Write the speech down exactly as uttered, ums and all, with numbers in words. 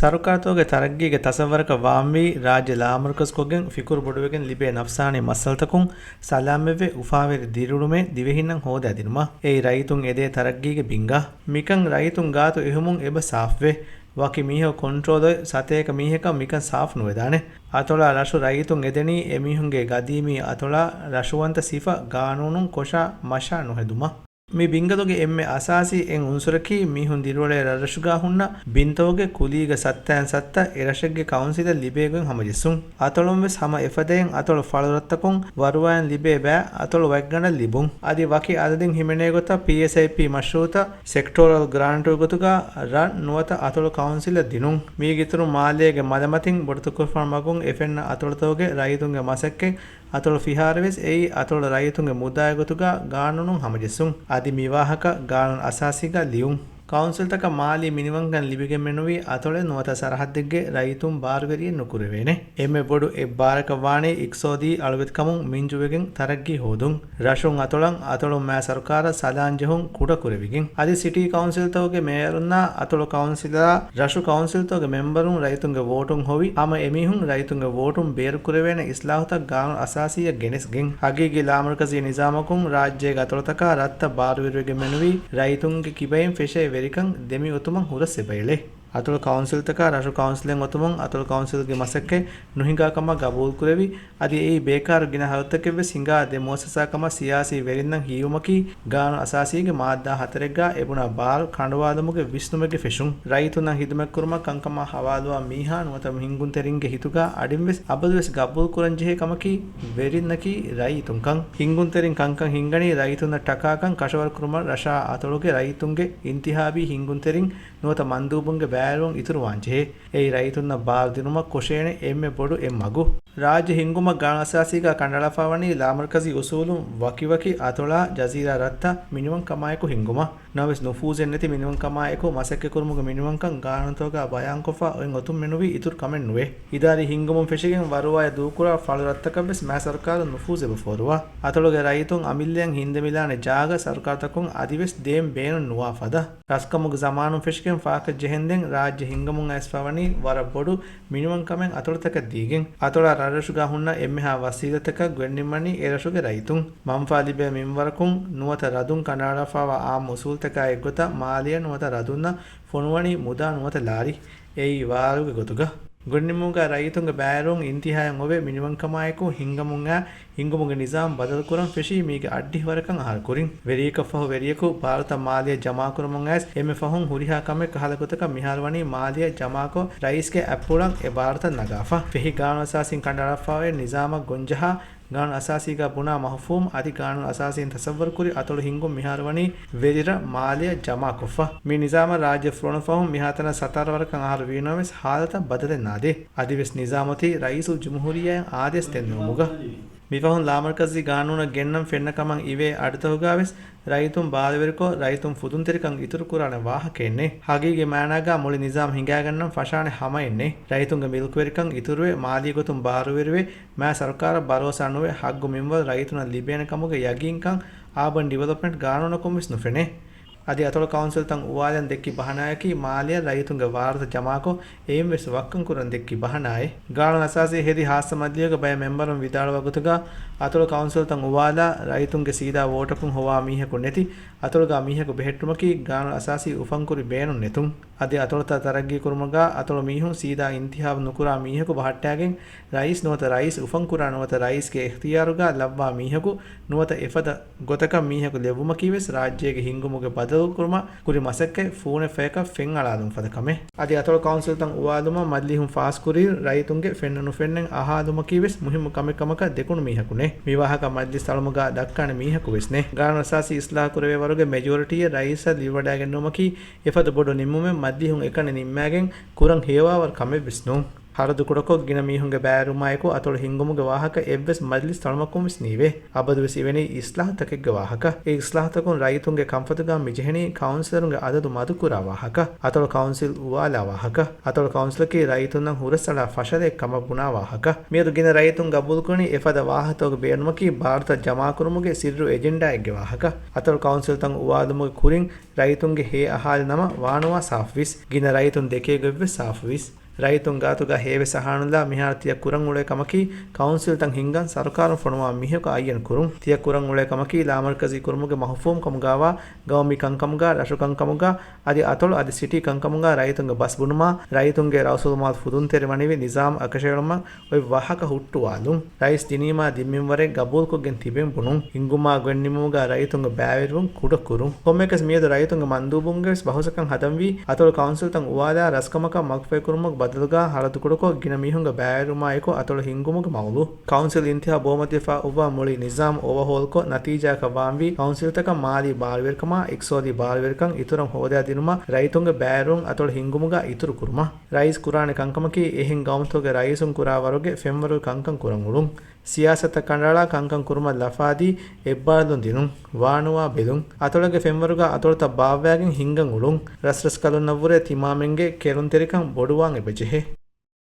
ސަރުކާރުތަކުގެ ތަރައްގީގެ ތަސައްވަރަކަށް ވާންވީ، ރާއްޖެ ލާމަރުކަޒުކޮށްގެން ފިކުރު ބޮޑުވެގެން ލިބޭ ނަފްސާނީ މައްސަލަތަކުން ސަލާމަތްވެ، އުފާވެރި ދިރިއުޅުމެއް ދިވެހިންނަށް ހޯދައިދިނުމަށް. އެއީ ރައްޔިތުން އެދޭ ތަރައްގީގެ ބިންގާ. މިކަން ރައްޔިތުން ގާތު އެހުމުން އެބަ ސާފުވޭ. ވަކި މީހަކު ކޮންޓްރޯލް އޮތް ސަތޭކަ މީހަކަށް މިކަން ސާފު ނުވެދާނެ. އަތޮޅާ ރަށު ރައްޔިތުން އެދެނީ އެމީހުންގެ ގަދީމީ އަތޮޅާ ރަށުވަންތަ ސިފަ ގާނޫނުން ކޮށާ މަށާ ނުހެދުމަށް. މި ބިންގަލުގެ އެންމެ އަސާސީ އެއް އުންސުރަކީ މީހުން ދިރިއުޅޭ ރަށްރަށުގާ ހުންނަ ބިންތަކުގެ ކުލީގެ ސައްތައިން ސައްތަ އެރަށެއްގެ ކައުންސިލަށް ލިބޭ ގޮތް ހަމަޖެއްސުން. އަތޮޅުން ވެސް ހަމަ އެފަދައިން އަތޮޅު ފަޅުރަށްތަކުން ވަރުވައިން ލިބޭ ބައި އަތޮޅު ވަތްގަނޑަށް ލިބުން. އަދި ވަކި އަދަދެއް ހިމެނޭ ގޮތަށް ޕީއެސްއައިޕީ މަޝްރޫއުތައް ސެކްޓޯރަލް ގްރާންޓުގެ ގޮތުގާ ރަށް ނުވަތަ އަތޮޅު ކައުންސިލަށް ދިނުން. މީގެ އިތުރުން މާލޭގެ މަލަމަތިން ބޮޑުތަކުރުފާނު މަގުން އެފެންނަ އަތޮޅުތަކުގެ ރައްޔިތުންގެ މަސައްކަތް އަތޮޅު ފިހާރަވެސް އެއީ އަތޮޅު ރައްޔިތުންގެ މުދާގެ ގޮތުގާ ގާނޫނުން ހަމަޖެއްސުން. އަދި މި ވާހަކަ ގާނޫނު އަސާސީގާ ލިޔުން. ކައުންސިލްތަކަށް މާލީ މިނިވަންކަން ލިބިގެން މެނުވީ އަތޮޅެއް ނުވަތަ ސަރަހައްދެއްގެ ރައްޔިތުން ބާރުވެރިއެއް ނުކުރެވޭނެ. އެންމެ ބޮޑު އެއްބާރަކަށް ވާނީ އިޤްތިޞާދީ އަޅުވެތިކަމުން މިންޖުވެގެން ތަރައްގީ ހޯދުން. ރަށުން އަތޮޅަށް އަތޮޅުން މާ ސަރުކާރަށް ސަލާން ޖެހުން ކުޑަކުރެވިގެން. އަދި ސިޓީ ކައުންސިލްތަކުގެ މޭޔަރުންނާ އަތޮޅު ކައުންސިލާ ރަށު ކައުންސިލްތަކުގެ މެމްބަރުން ރައްޔިތުންގެ ވޯޓުން ހޮވި ހަމަ އެމީހުން ރައްޔިތުންގެ ވޯޓުން ބޭރުކުރެވޭނެ އިސްލާހުތައް ގާނޫނު އަސާސީއަށް ގެނެސްގެން. ހަގީގީ ލާމަރުކަޒީ ނިޒާމަކުން ރާއްޖޭގެ އަތޮޅުތަކާ ރަށްތައް ބާރުވެރިވެގެން މެނުވީ ރައްޔިތުންގެ ކިބައިން ފެށޭ ވެރިކަން ދެމިއޮތުމަށް ހުރަސް އެބައެޅޭ. އަތޮޅު ކައުންސިލްތަކާ ރަށު ކައުންސިލެއް އޮތުމުން އަތޮޅު ކައުންސިލްގެ މަސައްކަތް ނުހިނގާ ކަމަށް ގަބޫލުކުރެވި، އަދި އެއީ ބޭކާރު ގިނަ ހަރަދުތަކެއްވެސް ހިނގާ ދެ މުއައްސަސާ ކަމަށް ސިޔާސީ ވެރިންނަށް ހީވުމަކީ ގާނޫނު އަސާސީގެ މާއްދާ ހަތަރެއްގާ އެބުނާ ބާރު ކަނޑުވާލުމުގެ ވިސްނުމެއްގެ ފެށުން. ރައްޔިތުންނަށް ހިދުމަތްކުރުމަށް ކަންކަމާ ހަވާލުވާ މީހާ ނުވަތަ ހިންގުންތެރިންގެ ހިތުގާ އަޑިންވެސް ގަބޫލުކުރަންޖެހޭ ކަމަކީ ވެރިންނަކީ ރައްޔިތުންކަން. ހިންގުންތެރިން ކަންކަން ހިންގަނީ ރައްޔިތުންނަށް ޓަކާކަން ކަށަވަރުކުރުމަށް ރަށާ އަތޮޅުގެ ރައްޔިތުންގެ އިންތިހާބީ ހިންގުންތެރިން ނުވަތަ މަންދޫބުންގެ ބައިވެރިވުން އިތުރުވާންޖެހޭ. އެއީ ރައްޔިތުންނަށް ބާރު ދިނުމަށް ކޮށޭނެ އެންމެ ބޮޑު އެއް މަގު. ރާއްޖެ ހިންގުމަށް ގާނޫނު އަސާސީގާ ކަނޑައަޅާފައިވަނީ ލާމަރުކަޒީ އުސޫލުން ވަކިވަކި އަތޮޅާ ޖަޒީރާ ރަށްތައް މިނިވަންކަމާއެކު ހިންގުމަށް. ނަމަވެސް ނުފޫޒެއް ނެތި މިނިވަންކަމާއެކު މަސައްކަތްކުރުމުގެ މިނިވަންކަން ގާނޫނުތަކުގާ ބަޔާންކޮށްފަ އޮތް އޮތުން މެނުވީ އިތުރު ކަމެއް ނުވޭ. އިދާރީ ހިންގުމުން ފެށިގެން ވަރުވާއެއް ދޫކުރާ ފަޅުރަށްތަކަށްވެސް މާ ސަރުކާރުން ނުފޫޒެއް އެބަ ފޯރުވާ. އަތޮޅުގެ ރައްޔިތުން އަމިއްލައަށް ހިންދެމިލާނެ ޖާގަ ސަރުކާރުތަކުން އަދިވެސް ދޭން ބޭނުން ނުވާ ފަދަ. ރަސްކަމުގެ ޒަމާނުން ފެށިގެން ފާކަށް ޖެހެންދެން ރާއްޖެ ހިންގަމުން އައިސްފަވަނީ ވަރަށް ބޮޑު މިނިވަންކަމެއް އަތޮޅުތަކަށް ދީގެން. އަތޮޅާ ރަށްރަށުގާ ހުންނަ އެންމެހާ ވަސީލަތަކަށް ގޮތްނިންމަނީ އެ ރަށުގެ ރައްޔިތުން. މަންފާ ލިބޭ މިންވަރަކުން ނުވަތަ ރަށުން ކަނޑައަޅާފައިވާ އާއްމު އުސޫލުތަކާ އެއްގޮތަށް މާލެއަށް ނުވަތަ ރަށުންނަށް ފޮނުވަނީ މުދާ ނުވަތަ ލާރި. އެއީ ވާރުގެ ގޮތުގަ. ގޮތްނިންމުމުގާ ރައްޔިތުންގެ ބައިވެރިވުން އިންތިހާއަށް އޮވެ މިނިވަންކަމާއެކު ހިންގަމުން އައި ހިންގުމުގެ ނިޒާމް ބަދަލުކުރަން ފެށީ މީގެ އައްޑިހަވަރަކަށް އަހަރު ކުރިން. ވެރިޔަކަށް ފަހު ވެރިޔަކު ބާރުތައް މާލެއަށް ޖަމާކުރަމުން އައިސް އެންމެ ފަހުން ހުރިހާ ކަމެއް ކަހަލަ ގޮތަކަށް މިހާރު ވަނީ މާލެއަށް ޖަމާކޮށް ރައީސްގެ އަތްޕުޅަށް އެ ބާރުތައް ނަގާފަ. ފެހި ގާނޫނު އަސާސީން ކަނޑައަޅާފައި އޮތް ނިޒާމަށް ގޮންޖަހާ ގާނޫނު އަސާސީގާ ބުނާ މަފްހޫމް އަދި ގާނޫނު އަސާސީން ތަސައްވަރުކުރި އަތޮޅު ހިންގުން މިހާރު ވަނީ ވެރިރަށް މާލެއަށް ޖަމާކޮށްފަ. މި ނިޒާމަށް ރާއްޖެ ފުރޮނުފަހުން މިހާތަނަށް ސަތާރަ ވަރަކަށް އަހަރު ވީނަމަވެސް ހާލަތަށް ބަދަލެއް ނާދޭ. އަދިވެސް ނިޒާމުތީ ރައީސުލްޖުމްހޫރިއްޔާއަށް އާދޭސް ދެންނެވުމުގަ. މިފަހުން ލާމަރުކަޒީ ގާނޫނަށް ގެންނަން ފެންނަ ކަމަށް އިވޭ އަޑުތަކުގާވެސް ރައްޔިތުން ބާރުވެރިކޮށް، ރައްޔިތުން ފުދުންތެރިކަން އިތުރުކުރާނެ ވާހަކައެއް ނެތް. ހަގީގީ މާނާގާ މުޅި ނިޒާމް ހިނގާގަންނަން ފަށާނެ ހަމައެއް ނެތް. ރައްޔިތުންގެ މިލްކުވެރިކަން އިތުރުވެ، މާލީ ގޮތުން ބާރުވެރިވެ، މާ ސަރުކާރަށް ބަރޯސާ ނުވެ، ހައްގު މިންވަރު ރައްޔިތުންނަށް ލިބޭނެ ކަމުގެ ޔަގީންކަން އާބަން ޑިވެލޮޕްމަންޓް ގާނޫނަކުން ވެސް ނުފެނޭ. އަދި އަތޮޅު ކައުންސިލްތައް އުވާލަން ދެއްކި ބަހަނާއަކީ، މާލެއަށް ރައްޔިތުންގެ ވާރުތައް ޖަމާކޮށް، އެއިން ވެސް ވައްކަން ކުރަން ދެއްކި ބަހަނާއެއް. ގާނޫނު އަސާސީ ހެދި ހާއްސަ މަޖިލީހުގެ ބައެއް މެމްބަރުން ވިދާޅުވާ ގޮތުގަ، އަތޮޅު ކައުންސިލްތައް އުވާލާ، ރައްޔިތުންގެ ސީދާ ވޯޓަކުން ހޮވާ މީހަކު ނެތި، އަތޮޅުގާ މީހަކު ބެހެއްޓުމަކީ ގާނޫނު އަސާސީ އުފަންކުރި ބޭނުން ނެތުން. އަދި އަތޮޅުތައް ތަރައްގީ ކުރުމުގާ އަތޮޅު މީހުން ސީދާ އިންތިހާބު ނުކުރާ މީހަކު ބަހައްޓާގެން، ރައީސް ނުވަތަ ރައީސް އުފަންކުރާ ނުވަތަ ރައީސްގެ އިޚްތިޔާރުގާ ލައްވާ މީހަކު ނުވަތަ އެފަދަ ގޮތަކަށް މީހަކު ލެއްވުމަކީވެސް ރާއްޖޭގެ ހިންގުމުގެ ބަދަލުކުރުމަށް ކުރި މަސައްކަތް ފޫނެއް ފަޔަކަށް ފެންއަޅާލުން ފަދަ ކަމެއް. އަދި އަތޮޅު ކައުންސިލްތައް އުވާލުމަށް މަޖިލީހުން ފާސްކުރި ރައްޔިތުންގެ ފެންނަ ނުފެންނަން އަހާލުމަކީވެސް މުހިއްމު ކަމެއް ކަމަކަށް ދެކުނު މީހަކު ނެތް. މި ވާހަކަ މަޖިލިސް އަޅުމުގާ ދައްކާނެ މީހަކު ވެސް ނެތް. ގާނޫނު އަސާސީ އިސްލާހު ކުރެވޭ ވަރުގެ މެޖޯރިޓީއެއް ރައީސަށް ލިބިވަޑައިގެންނެވުމަކީ އެފަދަ ބޮޑު ނިންމުމެއް މަޖިލީހުން އެކަނި ނިންމާގެން ކުރަން ހެޔޮވާވަރު ކަމެއް ވެސް ނޫން. ހަރަދު ކުޑަކޮށް، ގިނަ މީހުންގެ ބައިވެރިވުމާއެކު އަތޮޅު ހިންގުމުގެ ވާހަކަ އެއްވެސް މަޖިލިސް ތަޅުމަކުން ވެސް ނީވޭ. އަބަދުވެސް އިވެނީ އިސްލާހުތަކެއްގެ ވާހަކަ. އެ އިސްލާހުތަކުން ރައްޔިތުންގެ ކަންފަތުގަ މިޖެހެނީ ކައުންސިލަރުންގެ އަދަދު މަދުކުރާ ވާހަކަ، އަތޮޅު ކައުންސިލް އުވާލާ ވާހަކަ، އަތޮޅު ކައުންސިލަކީ ރައްޔިތުންނަށް ހުރަސްއަޅާ ފަށަލައެއް ކަމަށް ބުނާ ވާހަކަ. މިއަދު ގިނަ ރައްޔިތުން ގަބޫލުކުރަނީ އެފަދަ ވާހަކަތަކުގެ ބޭނުމަކީ ބާރުތައް ޖަމާކުރުމުގެ ސިއްރު އެޖެންޑާއެއްގެ ވާހަކަ. އަތޮޅު ކައުންސިލްތައް އުވާލުމުގެ ކުރިން ރައްޔިތުންގެ ހޭ އަހާލި ނަމަ ވާނުވާ ސާފުވީސް. ގިނަ ރައްޔިތުން ދެކޭ ގޮތްވެސް ސާފުވީސް. ރައްޔިތުން ގާތުގަ ހޭވެސް އަހާނުލާ މިހާރު ތިޔަ ކުރަން އުޅޭ ކަމަކީ ކައުންސިލްތައް ހިންގަން ސަރުކާރުން ފޮނުވާ މީހަކު އައްޔަން ކުރުން. ތިޔަ ކުރަން އުޅޭ ކަމަކީ ލާމަރުކަޒީ ކުރުމުގެ މަފްހޫމް ކަމުގާވާ ގައުމީ ކަންކަމުގާ، ރަށު ކަންކަމުގާ، އަދި އަތޮޅު އަދި ސިޓީ ކަންކަމުގާ ރައްޔިތުންގެ ބަސް ބުނުމާ، ރައްޔިތުންގެ ރައުސުލުމާލު ފުދުންތެރިވަނިވި ނިޒާމް އަކަށައެޅުމަށް އޮތް ވާހަކަ ހުއްޓުވާލުން. ރައީސް ދިނީމާ ދިން މިންވަރެއް ގަބޫލުކޮށްގެން ތިބެން ބުނުން. ހިންގުމާ ގޮތް ނިމުމުގާ ރައްޔިތުންގެ ބައިވެރިވުން ކުޑަކުރުން. ކޮންމެއަކަސް މިއަދު ރައްޔިތުންގެ މަންދޫބުންގެވެސް ބަހުސްއަކަށް ހަދަންވީ، އަތޮޅު ކައުންސިލްތައް އުވާލާ ރަސްކަމަކަށް މަގުފަހިކުރުމުގެ ބަދަލުގާ ހަރަދު ކުޑަކޮށް ގިނަ މީހުންގެ ބައިވެރިވުމާއެކު އަތޮޅު ހިންގުމުގެ މައުލޫ. ކައުންސިލް އިންތިހާބު ބައުމަތިވެފާ އޮއްވާ މުޅި ނިޒާމް އޯވަހޯލްކޮށް، ނަތީޖާއަކަށް ވާންވީ ކައުންސިލްތަކަށް މާލީ ބާރުވެރިކަމާ އިޤްތިޞާދީ ބާރުވެރިކަން އިތުރަށް ހޯދާދިނުމަށް ރައްޔިތުންގެ ބައިވެރިވުން އަތޮޅު ހިންގުމުގަ އިތުރު ކުރުމަށް. ރައީސް ކުރާނެ ކަންކަމަކީ އެހެން ގައުމުތަކުގެ ރައީސުން ކުރާ ވަރުގެ ފެންވަރުގެ ކަންކަން ކުރަން އުޅުން. ސިޔާސަތަށް ކަނޑައަޅާ ކަންކަން ކުރުމަށް ލަފާދީ އެއްބާރުލުން ދިނުން. ވާނުވާ ބެލުން. އަތޮޅުގެ ފެންވަރުގަ އަތޮޅުތައް ބާއްވާގެން ހިންގަން އުޅުން. ރަސްރަސްކަލުންނަށްވުރެ ތިމާމެންގެ ކެރުންތެރިކަން ބޮޑުވާން އެބަޖެހޭ.